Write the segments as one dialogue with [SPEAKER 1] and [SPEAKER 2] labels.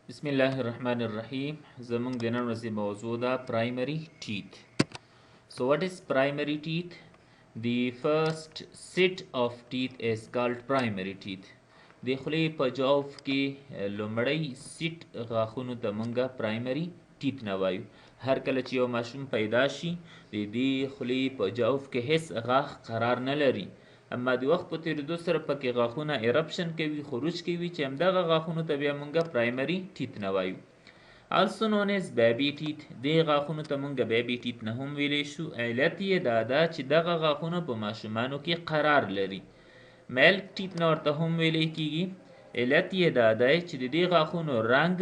[SPEAKER 1] بسم الله الرحمن الرحیم. زمونږ د نن ورځې موضوع ده primary teeth. So what is primary teeth? The first set of teeth is called primary teeth. د خولې په جوف کې لومړی سیټ غاښونو ته مونږه primary teeth نه وایو. هر کله چې یو ماشوم پیدا شي، د دې خولې په جوف کې هیڅ غاښ قرار نه لري، اما د وخت په تېرېدو سره پکې غاښونه eruption کوي، خروج کوي، چې همدغه غاښونو ته بیا مونږه primary teeth نه وایو. Also known as baby teeth. دې غاښونو ته مونږه baby teeth نه هم ویلی شو. علت یې دا ده چې دغه غاښونه په ماشومانو کې قرار لري. Milk teeth نه ورته هم ویلی کیږي. علت یې دا دی چې د دې غاښونو رنګ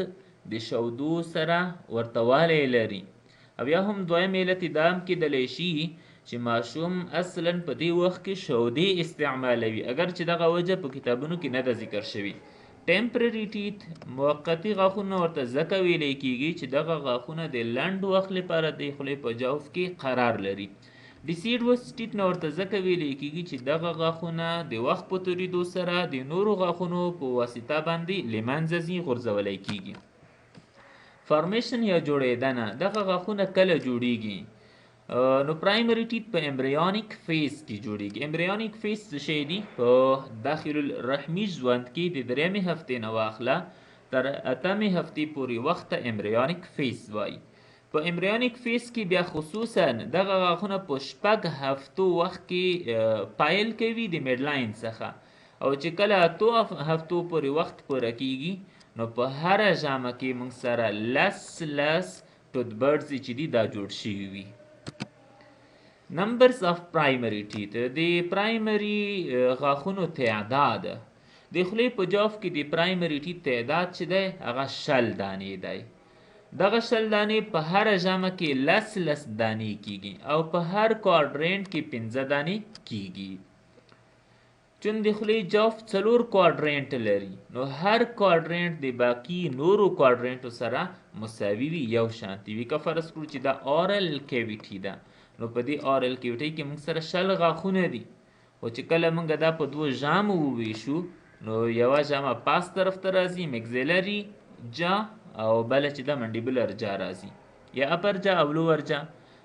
[SPEAKER 1] د شودو سره ورته والی لري، او یا هم دویم علت یې دا هم کېدلی شي چې ماشوم اصلا په دې وخت کې شودې استعمالوي، اګر چې دغه وجه په کتابونو کې نه ده ذکر شوې. Temporary teeth، موقتي غاښونه ورته ځکه ویلی کیږي چې دغه غاښونه د لنډ وخت لپاره د خولې په جوف کې قرار لري. Deciduous teeth نه ورته ځکه ویلی کیږي چې دغه غاښونه د وخت په تېرېدو سره د نورو غاښونو په واسطه باندې له منځه ځي، غورځولی کیږي. Formation یا جوړېدنه، دغه غاښونه کله جوړیږي؟ نو primary teeth په embryonic phase کې جوړیږي. Embryonic phase څه شی دي؟ په داخل الرحمي ژوند کې د درېیمې هفتې نه واخله تر اتمې هفتې پورې وخت ته embryonic phase وایي. په embryonic phase کې بیا خصوصا دغه غاښونه په 6 هفتو وخت کې پیل کوي د midline څخه، او چې کله 8 هفتو پورې وخت پوره کیږي، نو په هره ژامه کې موږ سره لس لس tooth buds چې دي، دا جوړ شوي وي. Numbers of primary teeth، د primary غاښونو تعداد. د خولې په جوف کې د primary teeth تعداد چې دی، هغه 20 دانې دی. دغه 20 دانې په هره ژامه کې لس لس دانې کیږي او په هر quadrant کې 5 دانې کیږي. چون د خولې جوف څلور quadrant لري، نو هر quadrant د باقي نورو quadrant و سره مساوي وي، یو شانتي وي. که فرض کړو چې دا oral cavity ده، نو په دې oral cavity کې موږ سره 20 غاښونه دي، خو چې کله موږ دا په دوو ژامو وویشو، نو یوه ژامه پاس طرف ته راځي، maxillary jaw، او بله چې ده mandibular jaw راځي، یا upper jaw او lower jaw.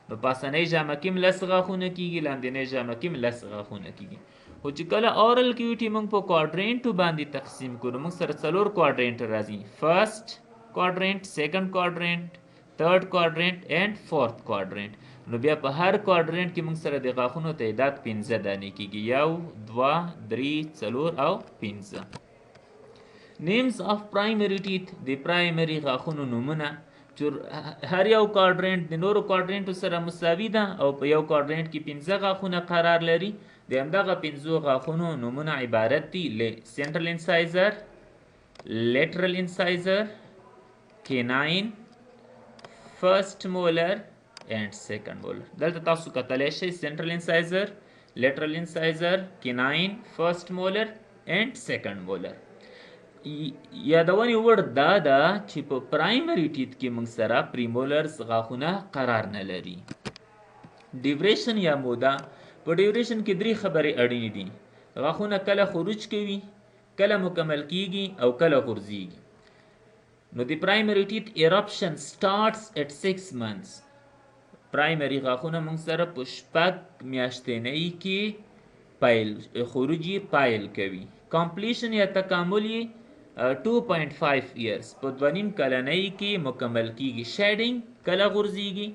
[SPEAKER 1] نو پاسنۍ ژامه کې هم 10 غاښونه کیږي، لاندینۍ ژامه کې هم 10 غاښونه کیږي. خو چې کله oral cavity موږ په quadrant و باندې تقسیم کړو، موږ سره څلور quadrant راځي: first quadrant، second quadrant، third quadrant and fourth quadrant. نو بیا په هر quadrant کې موږ سره د غاښونو تعداد 5 دانې کیږي: یو، دوه، درې، څلور او پنځه. Names of primary teeth، د primary غاښونو نومونه. چې هر یو quadrant د نورو quadrant و سره مساوي ده او په یو quadrant کې 5 غاښونه قرار لري، د همدغه پنځو غاښونو نومونه عبارت دي له central incisor، lateral incisor، canine، first molar and second molar. دلته تاسو کتلی شئ: central incisor، lateral incisor، canine، first molar and second molar. یادونې وړ دا ده چې په primary teeth کې موږ سره premolars غاښونه قرار نه لري. Duration یا موده. په duration کې درې خبرې اړینې دي: غاښونه کله خروج کوي، کله مکمل کیږي او کله غورځیږي. نو د primary teeth eruption starts at 6 months. Primary غاښونه موږ سره په 6 میاشتنۍ کې پیل، خروج یې پیل کوي. Completion یا تکامل یې 2.5 years، په 2.5 کلنۍ کې مکمل کیږي. Shedding، کله غورځیږي؟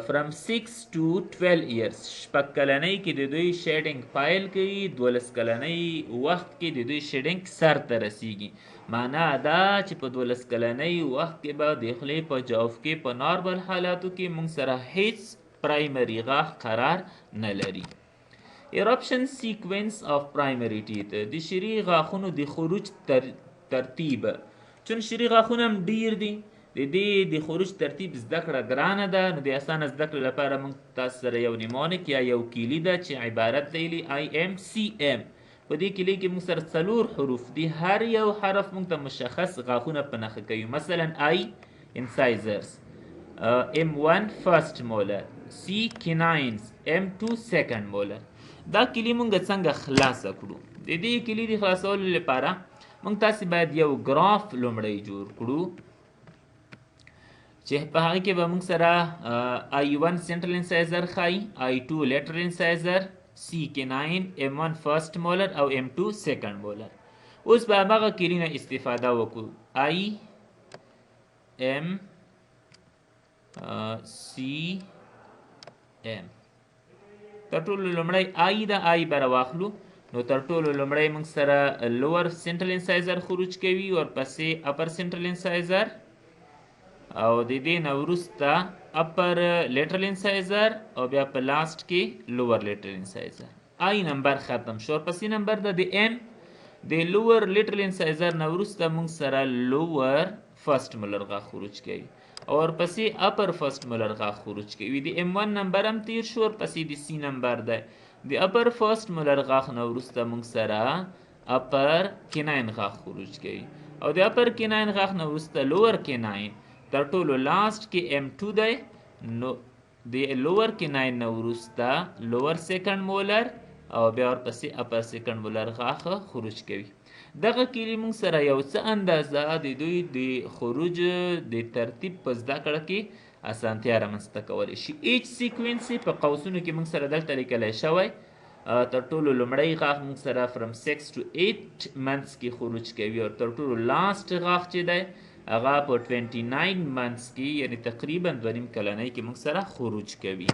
[SPEAKER 1] From 6 to 12 years. 6 کلنۍ کې د دوی shedding پیل کوي، 12 کلنۍ وخت کې د دوی shedding سر ته رسیږي. معنا دا چې په 12 کلنۍ وخت کې به د خولې په جوف کې په نارمل حالاتو کې موږ سره هیڅ primary غاښ قرار نه لري. Eruption sequence of primary teeth، د شیري غاښونو د خروج ترتیب. چون شیري غاښونه هم ډیر دي، د دې د خروج ترتیب زده کړه ګرانه ده، نو د اسانه زده کړې لپاره موږ تاسو سره یو mnemonic یا یو کیلي ده چې عبارت دی له IMCM. په دې کیلي کې موږ سره څلور حروف دي، هر یو حرف موږ ته مشخص غاښونه په نښه کوي. مثلا I incisors، M1 first molar، C canines، M2 second molar. دا کیلي موږ څنګه خلاصه کړو؟ د دې کیلي د خلاصولو لپاره موږ تاسې باید یو ګراف لومړی جوړ کړو چې په هغه کې به موږ سره I1 central incisor ښایي، I2 lateral incisor، C canine، M1 first molar او M2 second molar. اوس به هماغه کلي نه استفاده وکړو، I M C M. تر ټولو لومړی I د I به راواخلو. نو تر ټولو لومړی موږ سره lower central incisor خروج کوي، ورپسې upper central incisor، او د دې نه وروسته upper lateral incisor، او بیا په last کې lower lateral incisor. I number ختم شو. ورپسې نمبر ده د M. د lower lateral incisor نه وروسته موږ سره lower first molar غاښ خروج کوي او ورپسې upper first molar غاښ خروج کوي. د M1 نمبر هم تیر شو. ورپسې د C نمبر دی. د upper first molar غاښ نه وروسته موږ سره upper canine غاښ خروج کوي او د upper canine غاښ نه وروسته lower canine. تر ټولو last کې M2 دی. نو د lower canine نه وروسته lower second molar او بیا ورپسې upper second molar غاښ خروج کوي. دغه کلي موږ سره یو څه اندازه د دوی د خروج د ترتیب په زده کړه کې اسانتیا رامنځته کولی شي. Age sequence په قوسونو کې موږ سره دلته لیکلی شوی. تر ټولو لومړی غاښ موږ سره from 6 to 8 months کې خروج کوي او تر ټولو last غاښ چې دی، هغه په 29 months کې، یعنی تقریبا 2.5 کلنۍ کې موږ سره خروج کوي.